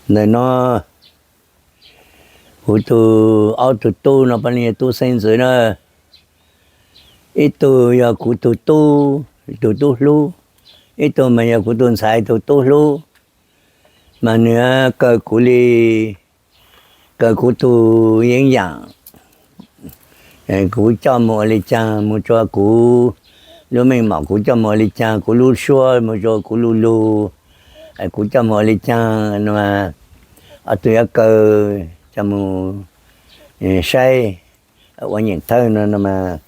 Ntawm no kuv tus ob tug tub no puav leej yog tub xeeb ntxwv na. Ib tug yog kuv tus tub, tus tub hlub, ib tug mas yog kuv tus ntxhais tus tub hlub, mas nws kaw kuv li, kaw kuv tus yeeb yam, kuv coj mus ua li caag mus rua kuv lub meej mom, kuv coj mus ua li caag kuv lub suab mus rua kuv lub lug, kuv coj mus ua li caag no, ob tug yuav kaw coj mus saib ua nyeem thawj no no mas,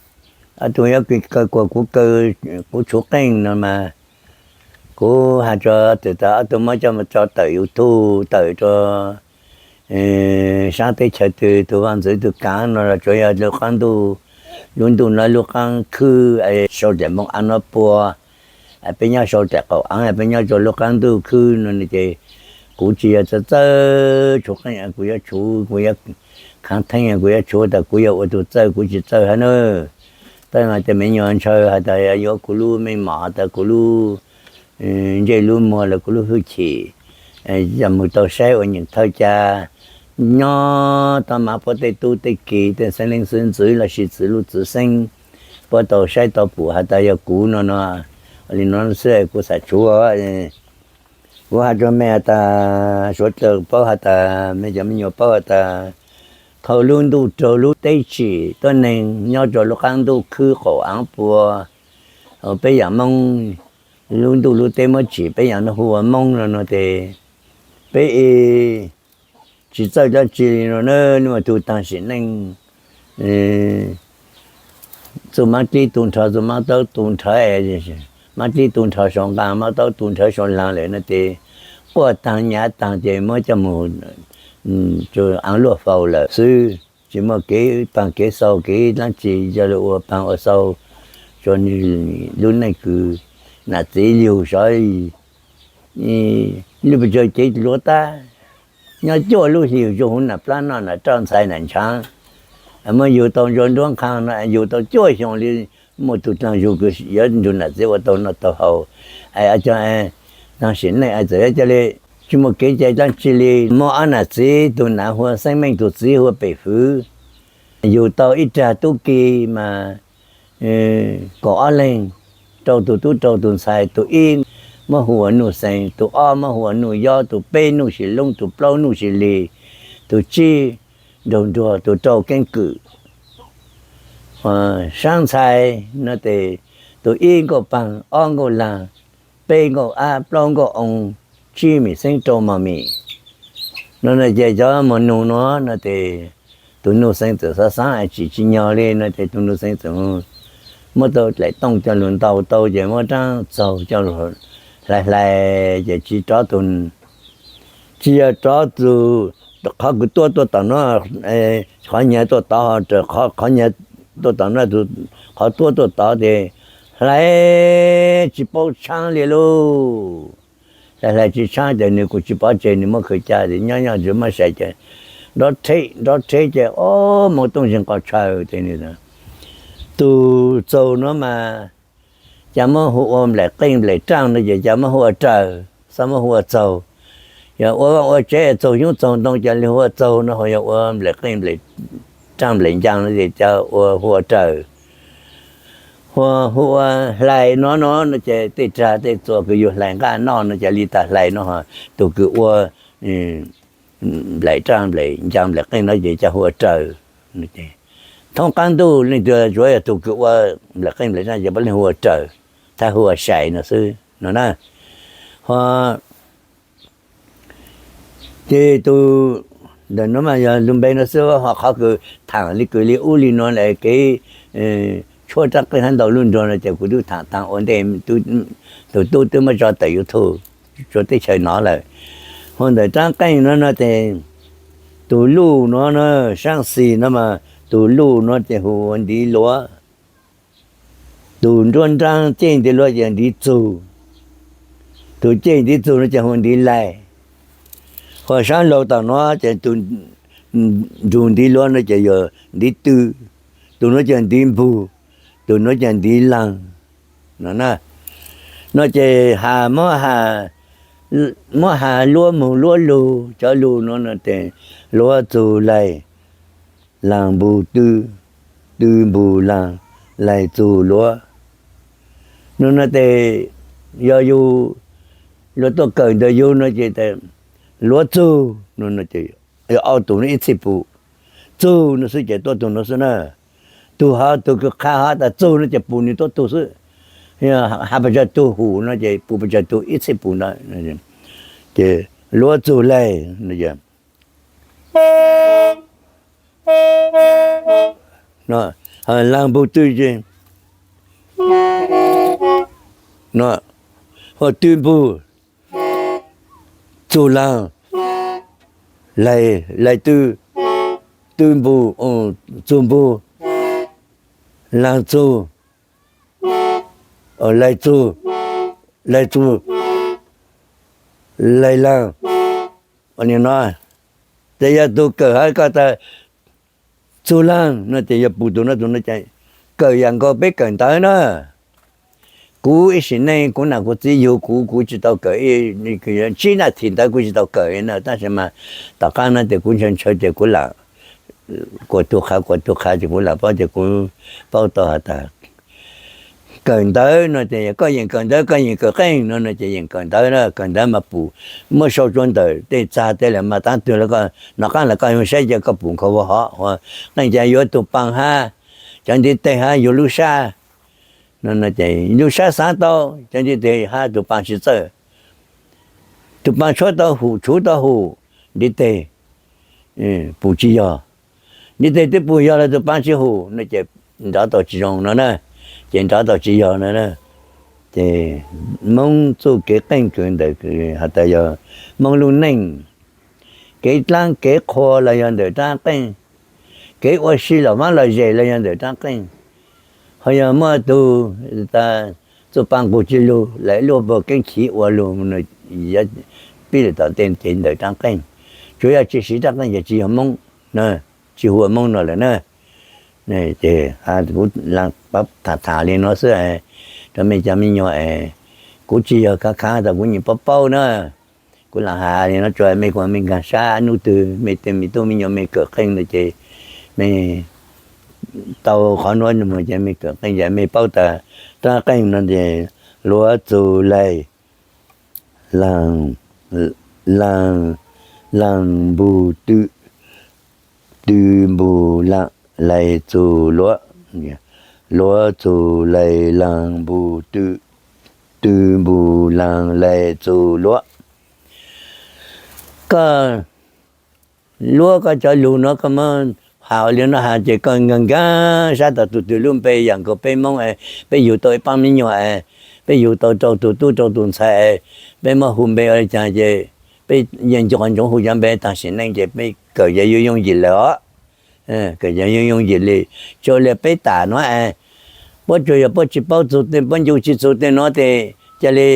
ob tug yuav kaw kuas kuv kaw, kuv tshuv qeej no mas, kuv has rua tug tas ob tug muab coj mus tso tawm YouTube, tawm rua saab teb chaws twg, tug vaaj ntxwv tug kaav no los tsuav yog lub qaab ntuj, lub ntuj no lub qaab khwb, sau daim npoo aav no pua, peb nyob sau daim qaum aav, peb nyob rua lub qaab ntuj khwb no ces kuv tsi yog txawj txawj tshuv qeej, kuv yuav tshuv, kuv yuav khaav theeb, kuv yuav tshuv tas kuv yog ua tug txawj, kuv tsi txawj hab na. Tab mas tej me nyuam ntshaw has tas yuav kuv lub meej mom, has tas kuv lub ntsej lub muag los kuv lub hwj chim, yog mus tau saib ua nyeem thawj ca, nyob tau mas puab tej tub tej kiv tej xeeb leej xeeb ntxwv lossis txwv luj txwv xeeb, puab tau saib tau pum has tas yog kuv no no. Ua li no xwb kuv xav tshuv. Kuv has rua mej has tas, suav dlawg paub has tas, mej cov me nyuam paub has tas, thaum lub ntuj raug lub teb tsim tuab neeg nyob rua lub qaab ntuj khwb qaum aav pua, peb yaam Moob, lub ntuj lub teb muab tsim peb yaam no hu ua Moob no no tes, peb tsi txawj dlaab tsi li no na, nub tug taag sim neej txuj maab dlib tu nrho, txuj maab taub tu nrho, maab dlib tu nrho sau nqaa, maab taub tu nrho sau laag lawm no tes, quaj taag nyav taag ces muab coj mus aav luaj faus lawm xwb, tsi muaj kev paag kev xau kev dlaab tsi coj lug ua paag ua xau rua nwg lub neej kws nam txiv yug sov lub pes tsawg cev hluav taab, nyob cuaj lub hlis zoo huv nam plab noj nam roj ntxhais nam ntshaav, muab yug tau ntsuag nruab nqhaag no, yug tau cuaj xyoo li, muaj tug dlaag zug kws yuav nrug nam txiv ua tau noj tau haus, cov taag sim neej txawm yuav ca le tsi muaj kev cai dlaab tsi li, muaj ob nam txiv, tug nam hu ua Xeeb Meej, tug txiv hu ua Pem Fwv, yug tau ib rag tub ki mas kaum ob leeg, rau tug tub rau tug ntxhais, tug ib muab hu ua Nuj Xees, tug ob muab hu ua Nuj Yob, tug peb Nuj Sis Loob, tug plaub Nuj Sis Lis, tug tsib Nraug Nruag, tug rau Keeb Kwm. Saab ntxhais no tes, tug ib Nkauj Paag, ob Nkauj Laag, peb Nkauj Ab, plaub Nkauj Oo, tsib Mim Xeeb, rau Mos Mim. No no ces cov mos nug no no tes, tug Nuj Xees txawm xav xaav tsim tsi nyog li no ces tug Nuj Xees txawm muab tau dlaim tooj coj lug ntaus tau ces muab raab txaug coj lug hlais hlais ces tsi rov tug, tsi yog rov tug, qhov kws tuab tuaj tom no, qhov nyiav tuaj tod, qhov nyiav tuaj tom no, qhov tuab tuaj tod tes hlais tsi paub tshaab li lauj. Hlais hlais tsi tshaab ces nwg kuj tsi pov tseg, nwg muab khwv ca tes nyob nyob tsi muab sai ces nrov rheb nrov rheb ces ob moog tooj zeeg qos tshaw tes tug txaug nuav mas ca muab hu ua nplaim qeej nplaim raaj no ces ca muab hu ua raws, xob muab hu ua txaug. Yog ua vaaj ua tsev txaug xyoob txaug ntoo ca le hu ua txaug no, ho yog ua nplaim qeej nplaim raaj nplaim ncaas no ces ca ua hu ua raws. Hu ua hlais no no no ces tej rag tej txuas kws yug hlais nqaj noj no ca le tag hlais no, tug kws ua nplaim raaj nplaim ncaas nplaim qeej no ces ca hu ua raws. Thoob qaab ntuj leej twg tsuav yog tug kws ua nplaim qeej nplaim raaj ces puav leej hu ua raws, thab hu ua sai no xwb no na. Ho ces tug ntawm no mas yog lug npe no xwb, ho qhov kws thaam li kws li ub li no kev tshuab raab qeej hab ntaus luj nruag no ces kuv tub thaam taag ua ntej, tug tub twb muab tso tawm YouTube rua teb chaws nov lawm. Ho ntawm raab qeej no no tes, tug luj no no, saab xis no mas tug luj no ces hu ua ntiv luav, tug nruab nraab cej ntiv luav ces ntiv txug, tug cej ntiv txug no ces hu ntiv laig. Ho saab laug tom no ces tug nrug ntiv luav no ces yog ntiv tw, tug nuav ces ntiv npug, tug nuav ces ntiv laag no na. No ces has muab has muab has luab moog luab lug cov lug no no ces luab txug laig, laag npug tw, tw npug laag, laig txug luab. No no ces yog yug luag tuaj kawm ntawm yug no ces luab txug no no ces yog ob tug no ib txhij pum, txug no xwb ces tuab tug no xwb na. Tug hov tug kws qha hov tas txug no ces pum nwg tuab tug xwb. Has pes tsawg tug hum no ces pum pes tsawg tug ib txhij pum ntawd. Ces luab txug laig, laag npug tw ces tw npug, txug laag, laig tw, tw npug, txug npug, laag txug, laig txug, laig txug, laig laag. Nim no ces yog tug kawm hov koj tas txug laag no ces yog pum tug no tug no ces kawm yam nkaus peb kawm ntawv na. Kuv ib sim neej kuv nam kuv txiv yug kuv, kuv tsis tau kawm, tsib nas this ntawd kuv tsis tau kawm na, tab sis mas tom qab no ces kuv ntshaw ntshaw ces kuv lam kuas tug qha kuas tug qha ces kuv lam paub ces kuv paub tau has tas kawm ntawv no ces koj yeem kawm ntawv koj yeem kawm qeej no no ces yeem kawm ntawv na, kawm ntawv mas pum muab sau tsua ntawm tej txag tej lawm mas taab twg los koj nov qaab los koj yuav saib ces koj pum nkhaus ua hov ua qeej ces yuav tug paas hab cov ntiv tes hab yug lub sab no ces lub sab xaav tau cov ntiv tes hab tug paas tsis txawj, tug paas tshuab tau hum tshuv tau hum ntiv tes pum tsis yog, ntiv tes twb pum yog los tug paas tsis hum no ces nrov tau tsis zoo no na, ces nrov tau tsis yog no na. Ces Moob txuj kev qeej kws ntawm has tas yog Moob lub neej, kev dlaab kev qhua los yog ntawm raab qeej, kev ua si los vaab los zes los yog ntawm raab qeej. Ho yog muaj tug tas txuj paas nqus tsis lug lawm luaj puag keeb chiv ua lug, pib lawm tom ntej ces ntawm raab qeej. Tsuas yog tsis siv raab qeej ces tsis yog Moob, tsis hu ua Moob no lawm na. Ces kuv tham tham li no xwb rau mej cov me nyuam es, kuv tsis yog khav khav tas kuv nyiam paub paub na. Kuv lam has li no tso mej kuas mej nkaag sab nub twg mej tej me tub me nyuam mej kawm qeej ntawd ces mej tau qhov nuav ces mej kawm qeej ces mej paub tas raab qeej no ces luav txug laig, laag, laag npug twm, tw npug laag laig txug luav, luav txug laig laag npug twm, tw npug laag laig txug luav. Koj luav koj cov lug nuav koj muab has ua li no has ces koj nkaag nkaag sab tas tug twg lub npe yam nkaus peb Moob es peb yug tau ib paab me nyuam es peb yug tau rau tug tub rau tug ntxhais es peb muab hu npe ua li cas ces peb yeej nco ntsoov hu cov npe taag sim neej ces peb kawm ces yooj yooj yim lawm os. Kawm ces yooj yooj yim li, tsuas li peb tam nuav es puab tsuas yog puab tsis paub txug tej, puab ncu tsis txug tej nuav ces ca le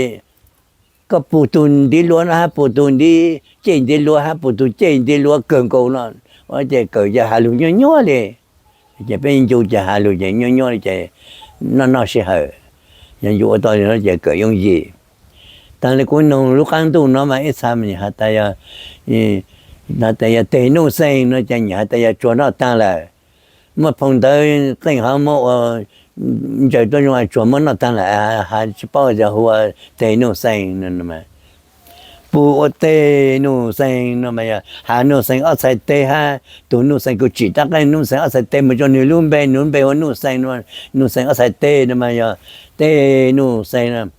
koj pum tug ntiv luav no hab pum tug ntiv, cej ntiv luav hab pum tug cej ntiv luav kawg nkaus no, ces kawm ces has lug nyuaj nyuaj li. Ces peb ncu ces has lug ces nyuaj nyuaj li ces noj noj sij hawm. Yog ncu ua tau li no ces kawm yooj yim. Taag le kuv noog lub qaab ntuj nuav mas ib txha mas has tas yog, has tas yog teg nuj xeeg no ces nyiam has tas yog tsuag noj taag lawm. Muaj phoo ntawv qeej hov muab ua ntsaws tuab zoo tsuag muab noj taag lawm, has tsis paub yog hu ua teg nuj xeeg no. Pum ua teg nuj xeeg no mas yog has nuj xeeg ob txhais teg hab tug nuj xeeg kws tsim raab qeej nuj xeeg ob txhais teg mus rua nwg lub npe, nwg lub npe hu ua nuj xeeg, nuj xeeg ob txhais teg no mas yog teg nuj xeeg.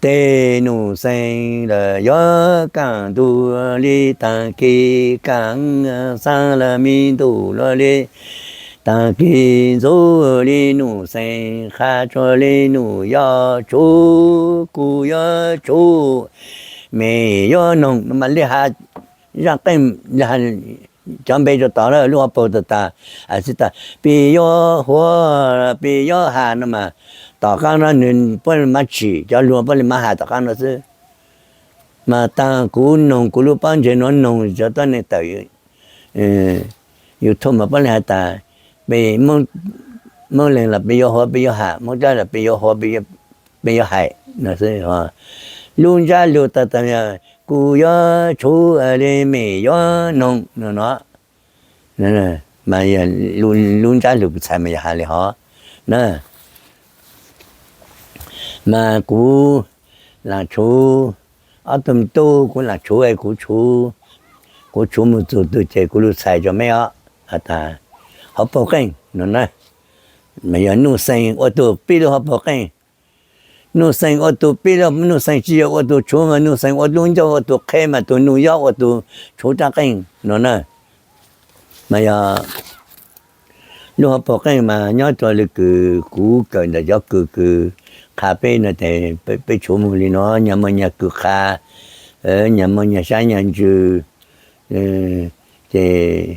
Teg nuj xeeg lawm yog kaaj ntug li taag kis, kaaj xaab lawm me ntuj luaj li taag kis, ntxub li nuj xeeg, qha tsuag li nuj yog tshuv, kuv yuav tshuv, mej yuav noog no mas li has zaaj qeej, cov npe rua tod lub hauv paug tag tag, txhais tas peb yuav huav, peb yuav has no mas tom qaab no nwg puab le maab tsim, cov luag puab le maab has tom qaab no xwb. Mas taag kuv noog kuv lub paab ntseg nuav, noog cov tuab neeg tawm YouTube mas puab le has tas peb Moob Leeg los peb yuav huav peb yuav has, Moob Dlawb los peb yuav huav peb yuav peb yuav hais no xwb. Lub ntsab lug tas tas, kuv yuav tshuv li mej yuav noog no no, mas lub ntsab lug txhais mas yog has li hov na. Mas kuv lam tshuv, ob tug me tub, kuv lam tshuv, kuv tshuv, kuv tshuv mus txug tug ces kuv lug txhais rua mej os, has tas hauv paug qeej no na. Mas yog Nuj Xees ua tug pib lub hauv paug qeej. Nuj Xees ua tug pib lub, Nuj Xees tsi yog ua tug tshuv mas Nuj Xees ua lub ncauj ua tug qheb mas tug Nuj Yob ua tug tshuv rab qeej no na. Mas yog lub hauv paug qeej mas nyob rua lwg kws kuv kawm ntawm cov kws kws qha peb no tes peb tshuv moog li no, nyag muaj nyag kws qha, nyag muaj nyag sab nyag ntsws, ces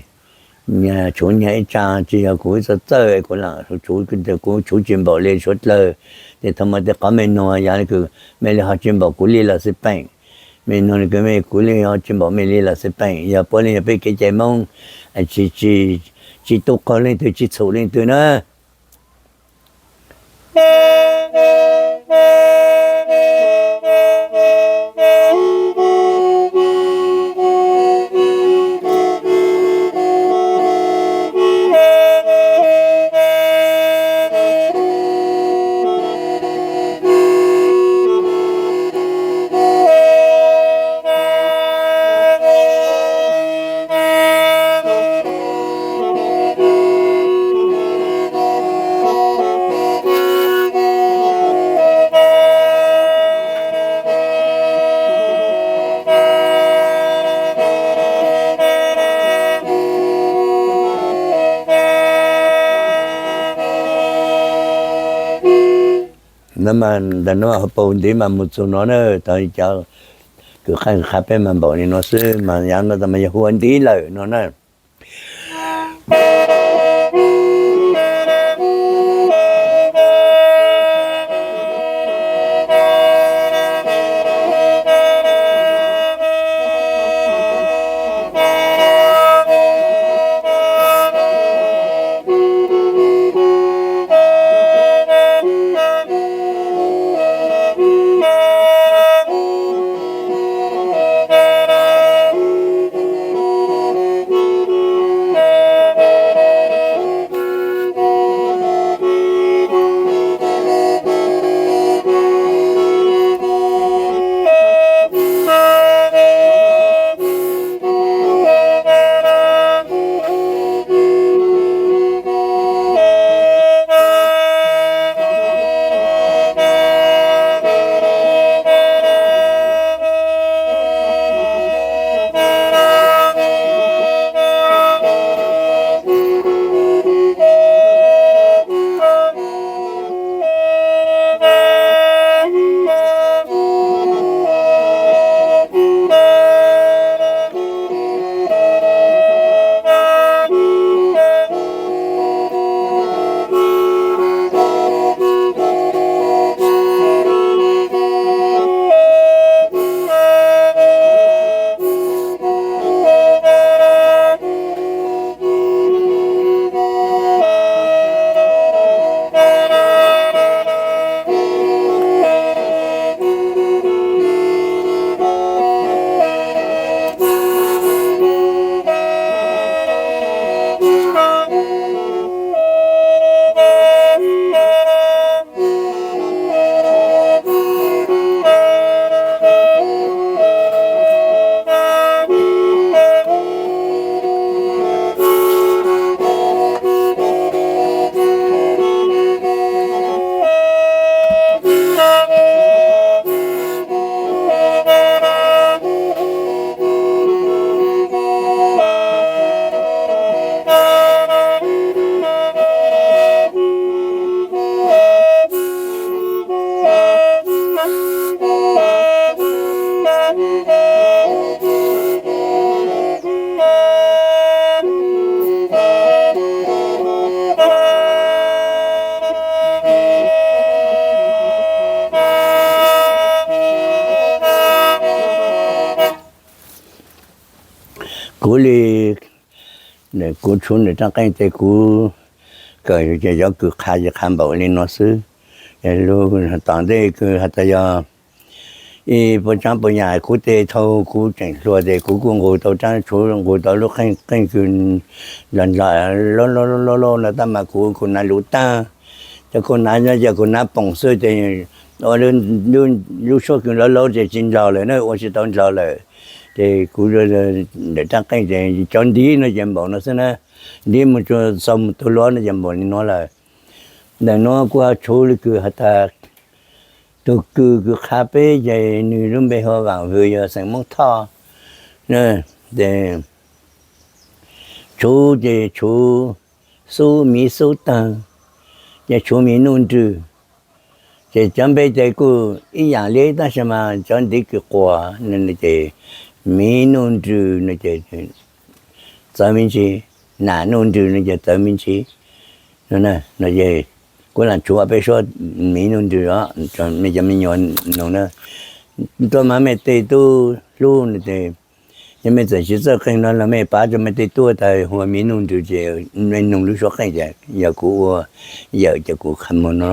nyag tshuv nyag ib tsaa, tsi yog kuv ib txawj txawj kuv lam tshuv, kuv tshuv tsi npaum li suav dlawg. Ces thaum mas tej qhov mej nug yog kws mej li ho tsi npaum kuv li los xij peem, mej nug kws mej kuv li ho tsi npaum mej li los xij peem, yog puab li yog peb kev cai Moob, tsi, tsi tu qaug leej twg tsi txhum leej twg na. Ntawm nuav hauv paug ntiv mas mus txug no na, tau cov kws qha peb mas npaum li no xwb, mas yav no tas mas yog hu ua ntiv lawm no na. Kuv li, kuv tshuv ntawm rab qeej ces kuv kawm ces cov kws qha ces qha npaum li no xwb. Ces lub tom ntej kws has tas yog ib puas tsaab puas yam kuv tes thaus kuv tseem hluas tes kuv kuj nqug tau tsaab tshuv, nqug tau lub qeej, qeej kws nplaum nplaum loj loj loj loj no tab mas kuv kuv nav lug taag, ces kuv nav, ces kuv nav poom xwb ces ua lub suab kws loj loj ces tsis nplaum lawm na, ua tsis tau nplaum lawm. Ces kuv ntawm rab qeej ces cov ntiv no ces npaum no xwb na, ntiv mus txug xaus mus tug luav no ces npaum li nuav lawm. Ntawm nuav kuv ho tshuv le kws has tas tug kws kws qha peb ces nwg lub npe hu Vaam Vwm, yog xeem Moob Thoj. Ces tshuv ces tshuv xub, miv xub taag, ces tshuv miv nuj nrwg. Ces cov npe ces kuj ib yaam li tab sis mas cov ntiv kws quas ces miv nuj nrwg no ces txawv me ntsis, nam nuj nrwg no ces txawv me ntsis. Kuv lam tshuv peb suab miv nuj nrwg os, mej cov me nyuam noog na, tuaj mas mej tej tub hlub no ces yog mej txawm tsis txawj qeej no los mej pav rua mej tej tub tas hu miv nuj nrwg ces mej noog lub suab qeej ces yog kuv ua yawm ces kuv qha moog no.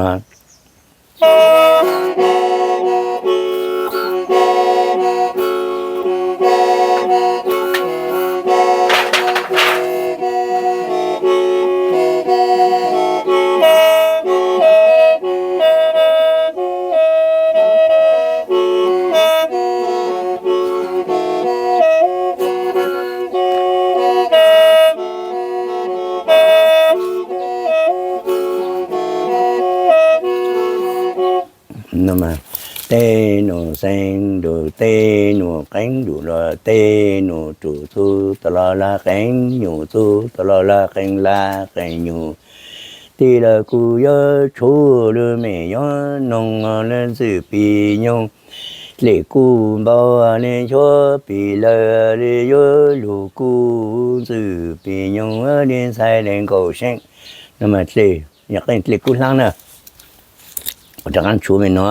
Tej num xeev nrug tej num qeeb nrug los tej num rug txug tau los laj qeeb nyum, txug tau los laj qeeb laj qeeb nyum. Tij lawm kuv yuav tshuv lub mej yuav noog lub ntxwg pis nyoog. Dlej kuj npau li nchuav pis lawm li yuav lug kuj ntxwg pis nyoog li ntxhais li nkaum seev. Dlej, yog qeej dlej kub hlaab na. Rov qaab tshuv mej no.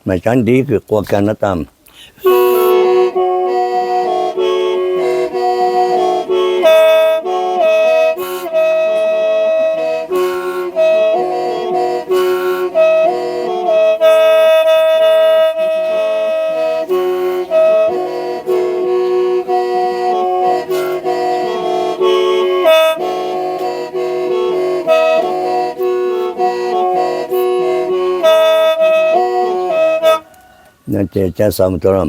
Mas cov ntiv kws quas kag no tas. Ces cov xaus mus rau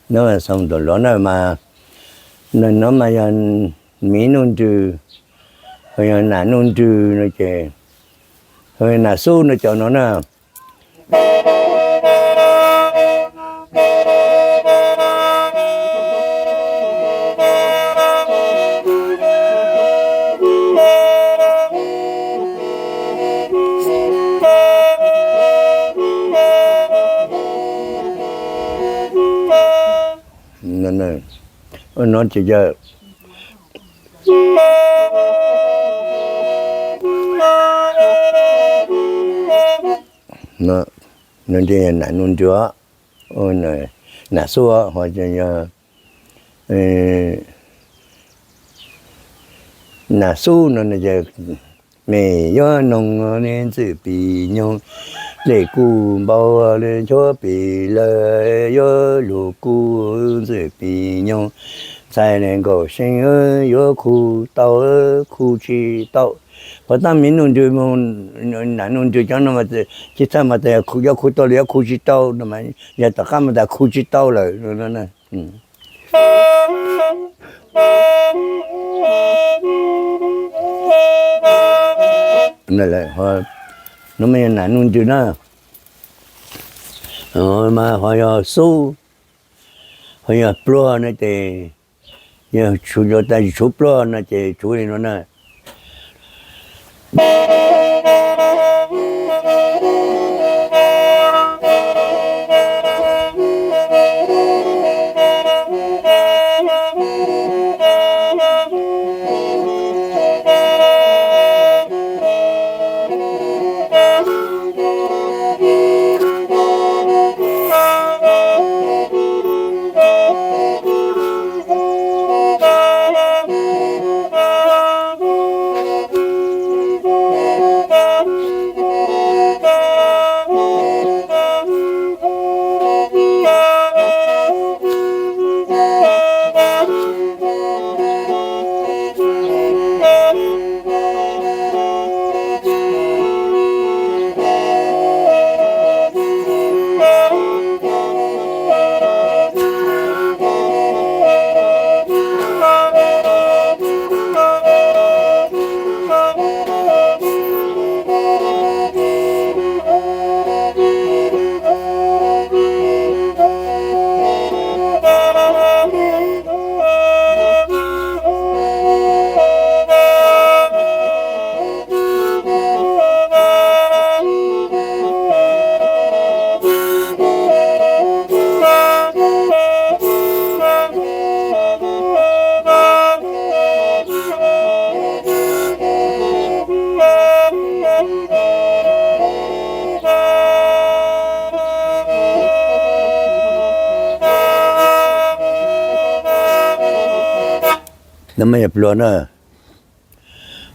no xaus ntawm lov na mas, no mas yog miv nuj nrwg, yog nam nuj nrwg no ces, nam xub no cov no na. No ces yog nam nuj nrwg, nam xub, ho yog nam xub no, mej yuav noog li ntxwg pis nyoog, dlej kuj npau li nchuav pis lawm yuav lug kuj ntxwg pis nyoog, ntxhais li nkaum seev yuav khu tau, khu tsis tau. Puas tab miv nuj nrwg, nam nuj nrwg cov no tsis txhaj mas tas yuav khu tau los yuav khu tsis tau no, yog tom qab mas tas khu tsis tau lawm. Nuav mas yog nam nuj ntsws na. Mas ho yog xub, ho yog pluag no ces, yog tshuav, yog tas tshuav pluag no ces tshuav li no na.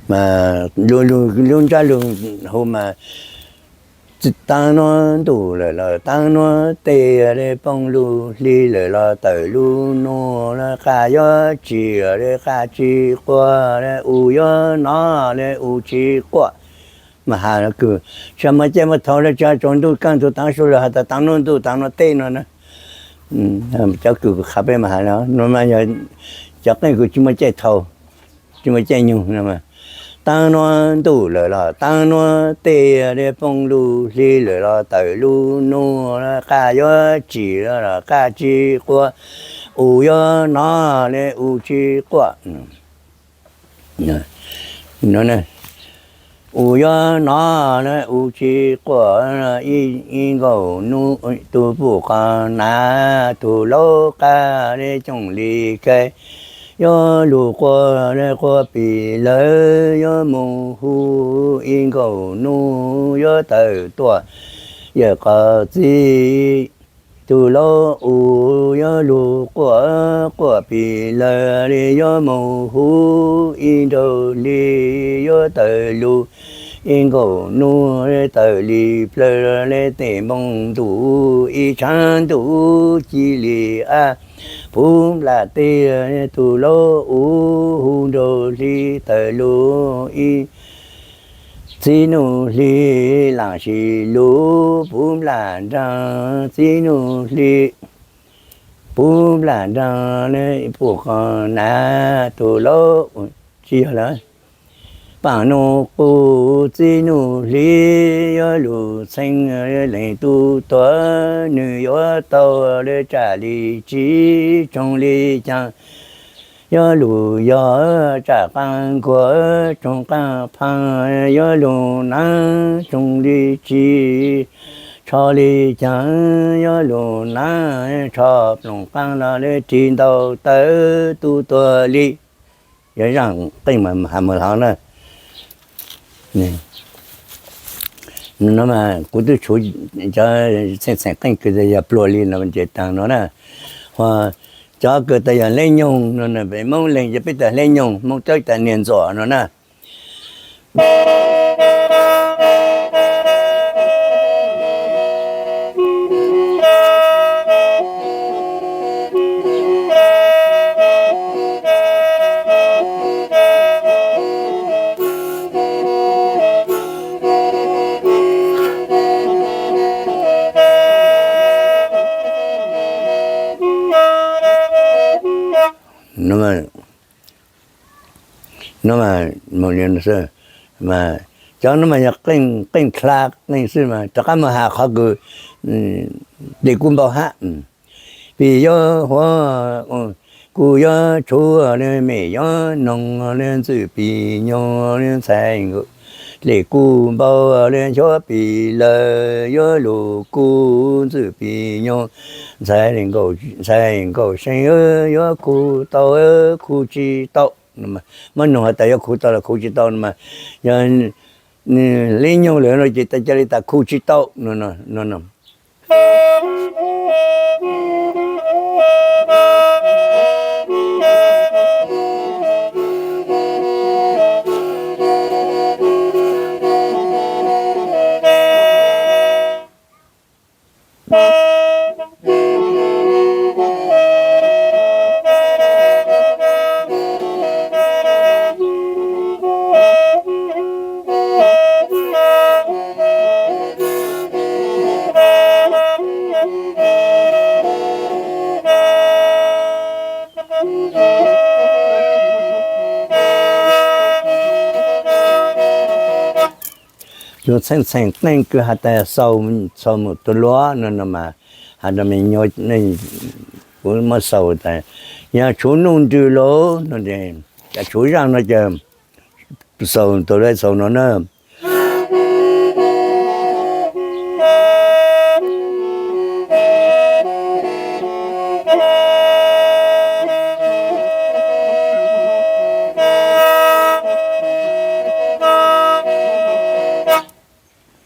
Mas lub ntsab lug hu mas, taab nuav ntuj lawm los taab nuav teb, poob lub hli lawm los tawm lub nuj, qaj yuav tsim, qaj tsis quaj, u yuav nov, u tsis quaj. Mas has kws tsis muaj caij muaj thaus le, tsis tsaus ntuj kaaj tug taab su lawm has tas taab nuav ntuj taab nuav teb no na. Cov kws qha peb mas has no mas yog cov qeej kws tsis muaj caij thaus, tsis muaj caij nyoog no. Taab nuav ntuj lawm los taab nuav teb, poob lub hli lawm los tawm lub nuj, qaj yuav tsim los qaj tsis quaj, u yuav nov le u tsis quaj. U yuav nov le u tsis quaj, ib nkaus nub tug puj qhov nav, tug laub qaj le cooj li kais, yuav lug quaj le quaj pim lawv, yuav mus hu ib nkaus nub yuav tawm tuaj, yawm qhov txi tug laub u, yuav lug quaj, quaj pim lawv le yuav mus hu ib nraug hli, yuav tawm lug ib nkaus nub tawm li plawg le tej npoo ntuj, ib tshaav ntuj ci li ab, puv nplam teb tug laub u, hu nraug hli tawm lug ib txhib nuj hli, laam sim lug puv nplam nraag txhib nuj hli, puv nplam nraag le puj qhov nav tug laub, tsis yog lawm, paaj nuj qus txhib nuj hli, yuav lug txheeb leej tub tuag, nwg yuav tau le tsam li tsi, tshooj li caag, yuav lug yog tsam qaab nkuaj, tshooj qaab phaag, yuav lug naav tshooj li tsi, tsho li caag, yuav lug naav tsho plooj qaab los le ris ntau tawv tub tuag li. Yog zaaj qeej mas has moog hov na. Nuav mas kuv tub tshuav cov txheej txheem qeej kws yog pluag li no ntshe taag nuav na. Ho cov kws tas yog hleb nyoog no, Moob leeg yog peb tas hleb nyoog, Moob cov tas niag ntxuam no na. Nuav mas, mas Cov no mas yog qeej, qeej dlha qeej xwb mas rov qab mus has qhov kws dlej kuj npau hab. Pim yuav huav, kuj yuav tshuav le, mej yuav noog le, ntxwj pim nyoog le, ntxhais nkaus dlej kuj npau le, xyov pim lawm yuav lug kuj ntxwj pim nyoog, ntxhais, ntxhais nkaus seev yuav khuv tau khuv tsis tau. Muab noog has tas yuav khuv tau los khuv tsis tau no mas, yog le nyoog lawm no ces tas ca le tas khuv tsis tau no. Yus txheej txheem qeej kws has tas xaus txhua mus tus luag no no mas, has rau me nyuam, kuv muab xaus tas, yog tshuv nuj nrws los no, tshuv zaaj no ces xaus tus luag xaus no na.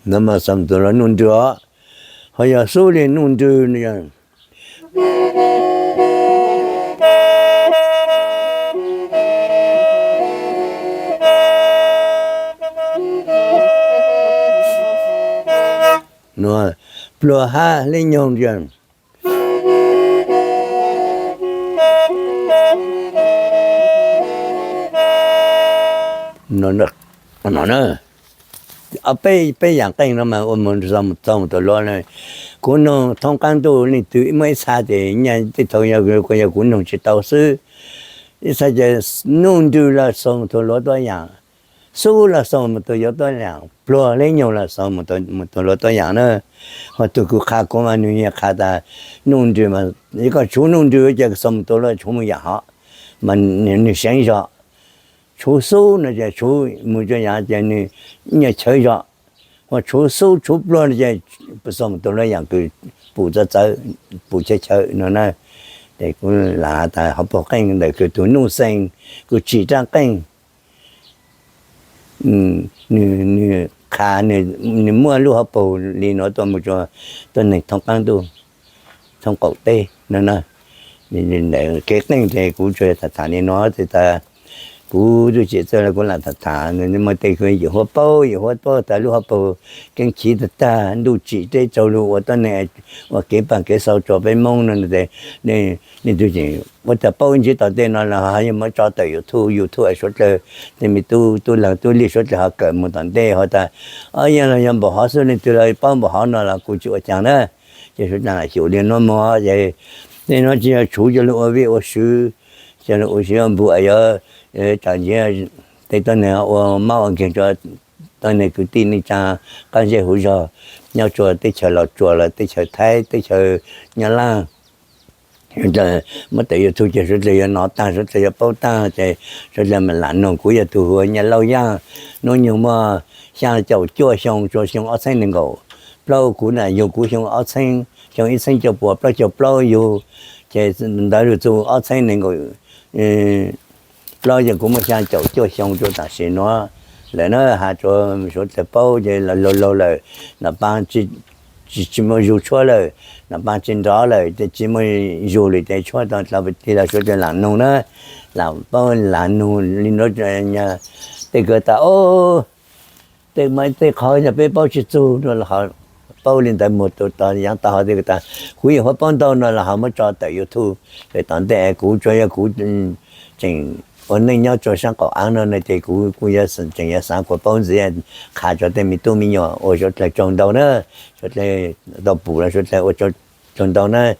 No mas xaus tus luag nuj nrws os, ho yog xub le nuj nrws no. Pluag hab le nyoog. Peb, peb yaam qeej no mas ua mus txog mus tau luag na. Kuv noog thoob qaab ntuj leej twg muaj ib txha ces nyaj tej thaus yog kuv noog tsis tau xwb. Ib txha ces nuj nrws los xaus mus tau luag tuab yaam, xub los xaus mus tau luag tuab yaam, pluag le nyoog los xaus mus tau luag tuab yaam na. Ho tug kws qha kuv mas nwg yeej qha tas nuj nrws mas, koj tshuv nuj nrws ces xaus mus tau luag tshuv mus yaam hov, mas nwg seev zog. Tshuv xub no ces tshuv mus tau yaam ces nwg nyaj chawv zog. Ho tshuv xub tshuv pluag no ces xaus mus tau luag yaam kws pum txawv txawv, pum chawv chawv no na. Ces kuv lam has tas hauv paug qeej ntawm kws tug nuj xeev kws tsim raaj qeej, nwg qha, nwg muaj lub hauv paug li no tuaj mus rua tuab neeg thoob qaab ntuj, thoob qaum teb no na. Kev qeej ces kuv tsuas tham tham li no tas, kuv tub tsim txawj los kuv lam tham tham, muaj tej yim huab paub yim huab tuab tas lub hauv paug keeb chiv tag tag, ntuj tsim teb raug lug ua tuab neeg, ua kev paj kev xaus rua peb Moob no. Nej tug tseem ua tau paub ntsib tom ntej no los ho yuav muab tso tawm YouTube, YouTube suav dlawg tej me tub, tub laag tub lig suav dlawg ho kawm mus tom ntej ho tas, o, yog los yog npaum hov xwb, leej twg los paub npaum hov no los kuv tsis ua caag na. Ces suav dlawg lam xyum li nuav mus ces tej no tsis yog tshuv coj lug ua vij ua sw, coj lug ua siv ua npug, yuav tsaam ntsib tej tuab neeg ua mab ua nkeeg rua tuab neeg kwv tij neej tsaa qaab zej huv zog nyob rua teb chaws Los Tsuas los teb chaws Thaib, teb chaws Nyab Laj. Suav dlawg muab tawm YouTube ces suav dlawg yuav nov taag, suav dlawg yuav paub taag ces suav dlawg mam lam noog. Kuv yog tug hu ua Nyaj Lauj Yaaj, nub nyoog muaj xyaa caum cuaj xyoo, rua xyoo ob txheeb nees nkaum plaub. Kuv na yug kuv xyoo ob txheeb, xyoo ib txheeb cuaj puas plaub caug plaub yug, ces ntawd lug txug ob txheeb nees nkaum plaub ces kuv muaj xyaa caum cuaj xyoo rua tam sim nuav lawm na. Has rua suav dlawg paub ces laug laug lawm, nam paab tsis muaj zug tshuab lawm, nam paab tsis nrov lawm, tsis muaj zug lawm ces tshuab tau dlau pem tig los suav dlawg lam noog na, lam paub lam noog li nuav. Tej kws tas, o, tej mas tej qhov yog peb paub tsis txug no los ho paub li ntawd mus tus tod yaav tau ho tej kws tas kuv yeej huab paub ntau no los ho muab tso tawm YouTube. Pem tom ntej kuv tsuas yog kuv tseem ua neej nyob rua saab qaum aav no na ces kuv kuj yuav tseem yuav xaav kuas paub ntxiv, qha rua tej me tub me nyuam ua suav dlawg tsaug ntau na, suav dlawg tau pum los suav dlawg ua tsaug ntau na.